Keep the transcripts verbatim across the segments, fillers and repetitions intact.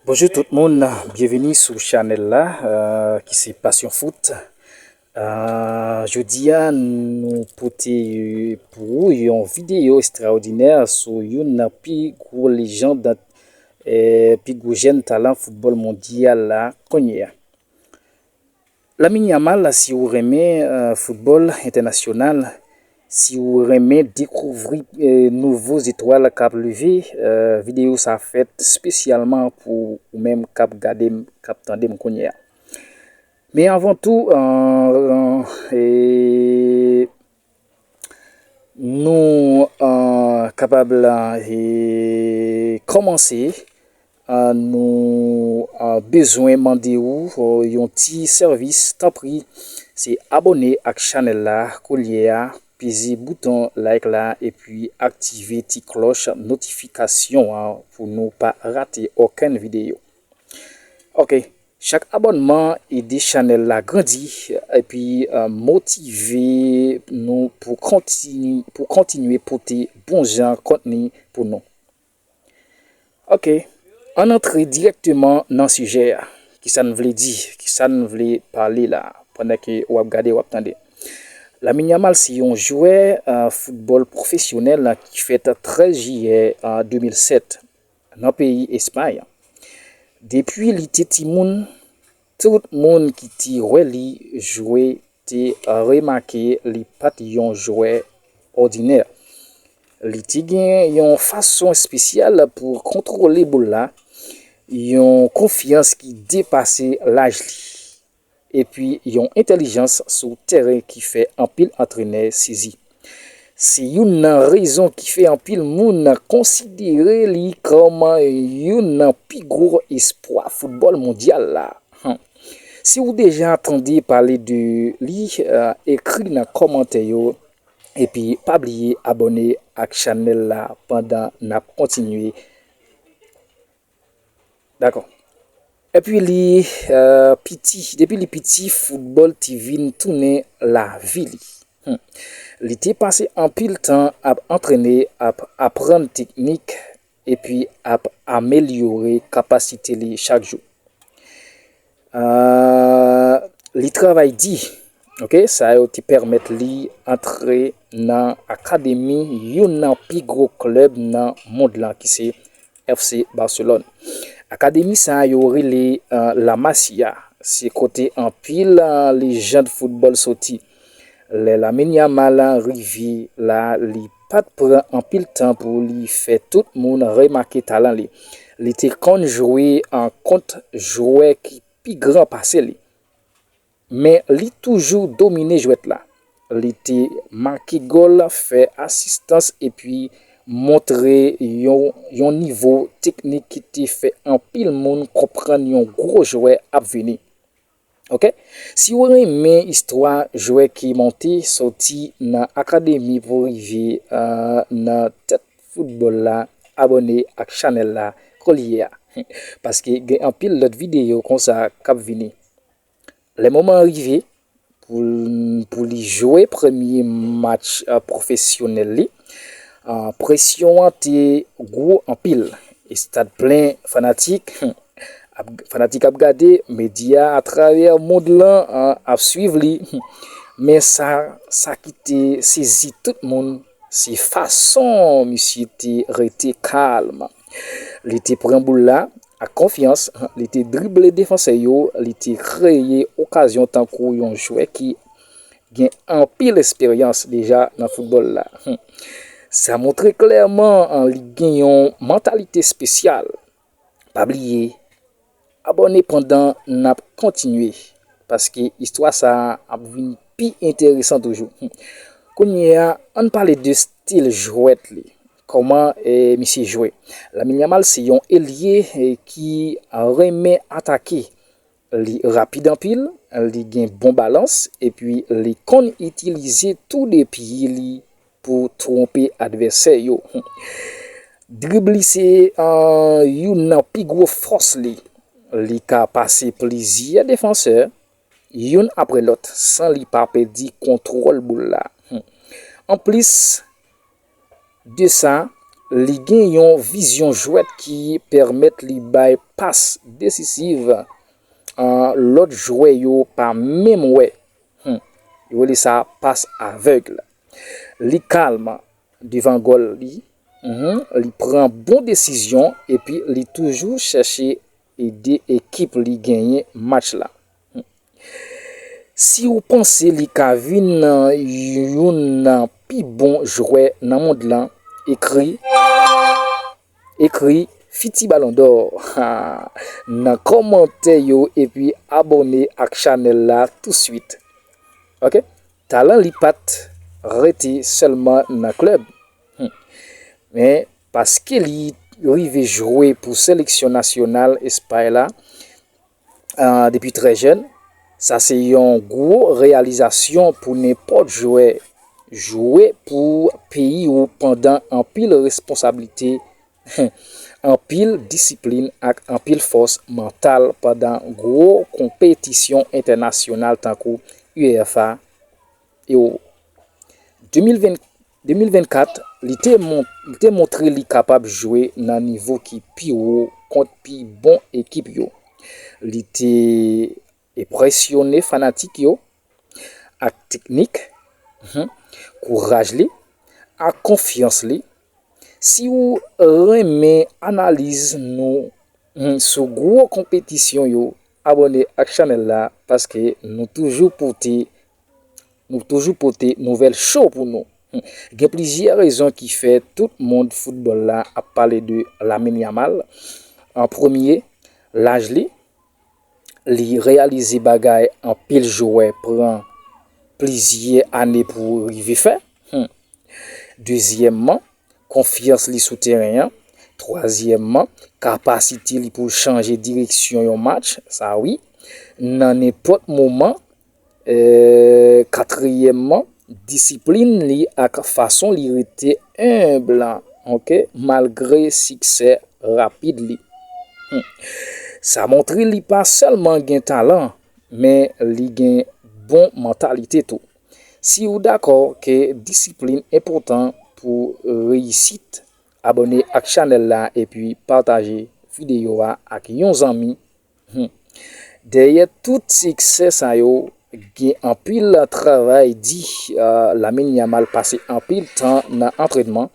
Bonjou tout moun, byenvini sou chanèl la, euh, ki se Passion Foot. Euh, jodi a, nou pote, euh, pou ou yon videyo ekstraòdinè sou youn nan pi gwo lejand, euh, pi gwo jèn talan foutbòl mondyal la kounye a. Lamine Yamal, si w renmen, euh, foutbòl entènasyonal, si w renmen dekouvri, euh, nouvo zetwal k ap leve, euh, videyo sa fèt espesyalman pou ou menm k ap gade m, k ap tande m kounye a. Men avan tou, euh, euh, nou, euh, kapab, euh, kòmanse, euh, nou, euh, bezwen mande ou, euh, yon ti sèvis, tanpri, se abòne ak chanèl la kounye a, peze bouton like la, epi aktive ti klòch notifikasyon an pou nou pa rate okenn videyo. Ok, chak abònman ede chanèl la grandi epi, euh, motive nou pou kontini-, pou kontinye pote bon jan kontni pou nou. Ok, ann antre dirèkteman nan sijè a. Kisa n vle di? Kisa n vle pale la pandan ke w ap gade, w ap tande? Lamine Yamal se yon jwè, euh, foutbòl pwofesyonèl ki fèt trèz jiyè, euh, de mil sèt nan peyi Espay. Depi li te timoun, tout moun ki te wè li jwe te remake li pa t yon jwè òdinè. Li te gen yon fason espesyal pou kontwole boul la, yon konfyans ki depase laj li, epi yon entèlijans sou teren ki fè anpil antrenè sezi. Se youn nan rezon ki fè anpil moun konsidere li kòm youn nan pi gwo espwa foutbòl mondyal la. Hmm. Si w deja tande pale de li, euh, ekri nan kòmantè yo, epi pa bliye abòne ak chanèl la pandan n ap kontinye. Dakò. Epi li, euh, piti, depi li piti, foutbòl te vin tounen lavi li. Hmm. Li te pase anpil tan ap antrene, ap aprann teknik, epi ap amelyore kapasite li chak jou. Euh, li travay di, ok, sa yo te pèmèt li antre nan akademi youn nan pi gwo klèb nan mond lan, ki se F C Barcelone. Akademi sa yo rele, euh, La Masia. Se kote anpil, euh, lejand foutbòl soti. Lè Lamine Yamal rive la, li pa t pran anpil tan pou li fè tout moun remake talan li. Li te konn jwe, euh, kont jwè ki pi gran pase li. Men li toujou domine jwèt la. Li te make gòl, fè asistans epi montre yon, yon nivo teknik ki te fè anpil moun konprann yon gwo jwè ap vini. Ok? Si w renmen istwa jwè ki monte soti nan akademi pou rive, euh, nan tèt foutbòl la, abòne ak chanèl la kounye a. Paske gen anpil lòt videyo konsa k ap vini. Lè moman an rive pou, pou li jwe premye match, euh, pwofesyonèl li, euh, presyon an te gwo anpil. Estad plen fanatik, ap, fanatik ap gade, medya atravè mond lan, euh, ap swiv li. Men sa, sa ki te sezi tout moun, se fason misye te rete kalm. Li te pran boul la ak konfyans, li te drible defansè yo, li te kreye okazyon tankou yon jwè ki gen anpil esperyans deja nan foutbòl la. Sa montre klèman, an, li gen yon mantalite espesyal. Pa bliye, abòne pandan n ap kontinye, paske istwa sa a ap vin pi enteresan toujou. Kounye a, ann pale de stil jwèt li. Kòman, eh, misye jwe? Lamine Yamal se yon elye, eh, ki renmen atake. Li rapid anpil, li gen bon balans, epi li konn itilize tou de pye li pou twonpe advèsè yo. Drib li se, eh, youn nan pi gwo fòs li. Li ka pase plizyè defansè, youn apre lòt, san li pa pèdi kontwòl boul la. Anplis de sa, Li gen yon vizyon jwèt ki pèmèt li bay pas desisiv, ah, lòt jwè yo pa menm wè. Hmm. Yo rele sa pas avèg. Li kalm devan gòl li. Mhm. Li pran bon desizyon epi li toujou chèche ede ekip li genyen match la. Hmm. Si w panse li ka vin, uh, youn nan pi bon jwè nan mond lan, ekri, ekri Fiti Balon dò nan kòmantè yo epi abòne ak chanèl la touswit. Ok? Talan li pa t rete sèlman nan klèb. Hmm. Men paske li rive jwe pou seleksyon nasyonal Espay la, ah, depi trè jèn, sa se yon gwo reyalizasyon pou nenpòt jwè. Jwe pou peyi w pandan anpil responsablite, anpil disiplin ak anpil fòs mantal pandan gwo konpetisyon entènasyonal tankou U E F A Euro. De mil ven, de mil vennkat, li te mon-, li te montre li kapab jwe nan nivo ki pi wo kont pi bon ekip yo. Li te enpresyone fanatik yo ak teknik, mhm, kouraj li, ak konfyans li. Si w renmen analiz nou, mhm, sou gwo konpetisyon yo, abòne ak chanèl la paske nou toujou pote, nou toujou pote nouvèl cho pou nou. Mhm. Gen plizyè rezon ki fè tout mond foutbòl la ap pale de Lamine Yamal. An premye, laj li. Li reyalize bagay anpil jwè pran plizyè ane pou rive fè. Hmm. Dezyèmman, konfyans li sou teren an. Twazyèmman, kapasite li pou chanje direksyon yon match, sa wi, nan nenpòt moman. Eh, katriyèmman, disiplin li ak fason li rete enb, ok, malgre siksè rapid li. Hmm. Sa montre li pa sèlman gen talan, men li gen bon mantalite tou. Si w dakò ke disiplin enpòtan pou reyisit, abòne ak chanèl la epi pataje videyo a ak yon zanmi. Hmm. Dèyè tout siksè sa yo, gen anpil travay di. Ah, Lamine Yamal pase anpil tan nan antrènman.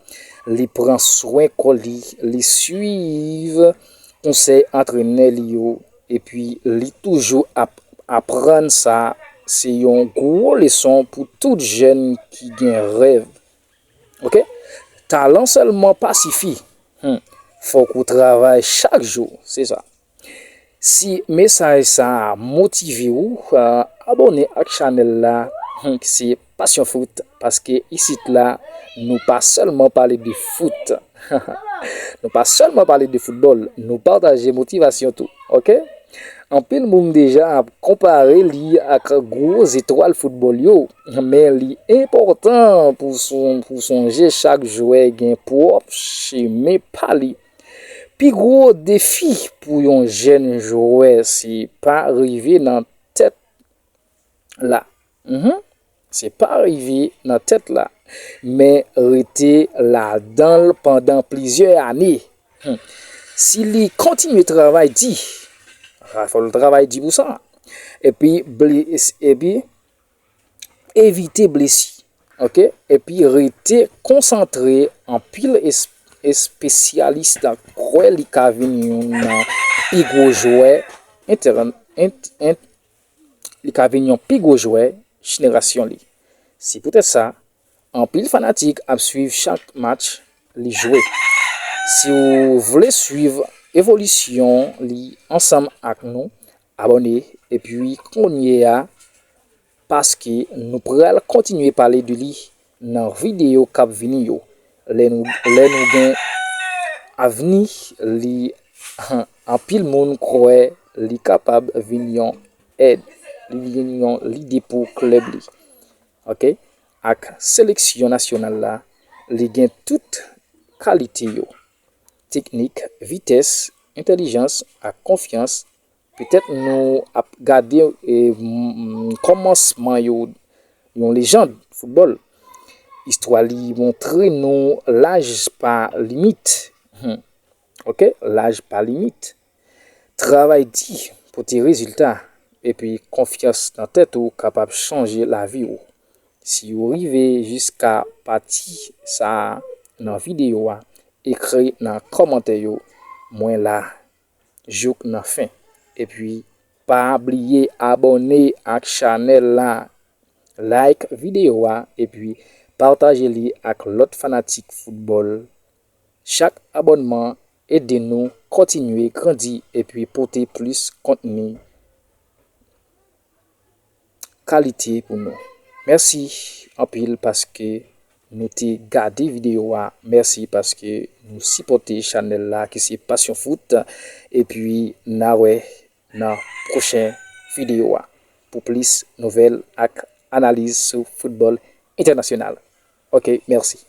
Li pran swen kò li, li swiv konsèy antrenè li yo, epi li toujou ap aprann. Sa se yon gwo leson pou tout jèn ki gen rèv. Ok? Talan sèlman pa sifi. Hmm. Fòk ou travay chak jou, se sa. Si mesaj sa a motive w, ah, abòne ak chanèl la, hmm, se Passion Foot, paske isit la, nou pa sèlman pale de foot. Nou pa sèlman pale de foutbòl, nou pataje motivasyon tou, ok? Anpil moun deja ap konpare li ak gwo zetwal foutbòl yo, men li enpòtan pou son-, pou sonje chak jwè gen pwòp chemen pa li. Pi gwo defi pou yon jèn jwè se pa rive nan tèt la. Mhm. Se pa rive nan tèt la, men rete ladan l pandan plizyè ane. Hmm. Si li kontinye travay di, fò l travay di pou sa. Epi, ble-, epi evite blesi. Ok? Epi rete konsantre. Anpil es-, espesyalis kwè li ka vin yon pi gwo jwè entèn-, ent-, ent-, li ka vin yon pi gwo jwè jenerasyon li. Se poutèt sa, anpil fanatik ap swiv chak match li jwe. Si w vle swiv evolisyon li ansanm ak nou, abòne epi kounye a, paske nou pral kontinye pale de li nan videyo k ap vini yo. Lè nou, lè nou gen avni li, anpil moun kwè li kapab vin yon èd, li vin yon lide pou klèb li. Ok? Ak seleksyon nasyonal la, li gen tout kalite yo. Teknik, vitès, entèlijans ak konfyans. Petèt nou ap gade, e, m-, m-, kòmansman yo, yon lejand foutbòl. Istwa li montre nou laj pa limit. Hmm. Ok, laj pa limit. Travay di, pote rezilta, epi konfyans nan tèt ou kapab chanje lavi w. Si w rive jiska pati sa a nan videyo a, ekri nan kòmantè yo, "Mwen la," jouk nan fen. Epi, pa bliye abòne ak chanèl la, like videyo a, epi pataje li ak lòt fanatik foutbòl. Chak abònman ede nou kontinye grandi epi pote plis kontni kalite pou nou. Mèsi anpil paske nou te gade videyo a. Mèsi paske nou sipòte chanèl la ki se Passion Foot. Epi, n a wè nan pwochen videyo a pou plis nouvèl ak analiz sou foutbòl entènasyonal. Ok, mèsi.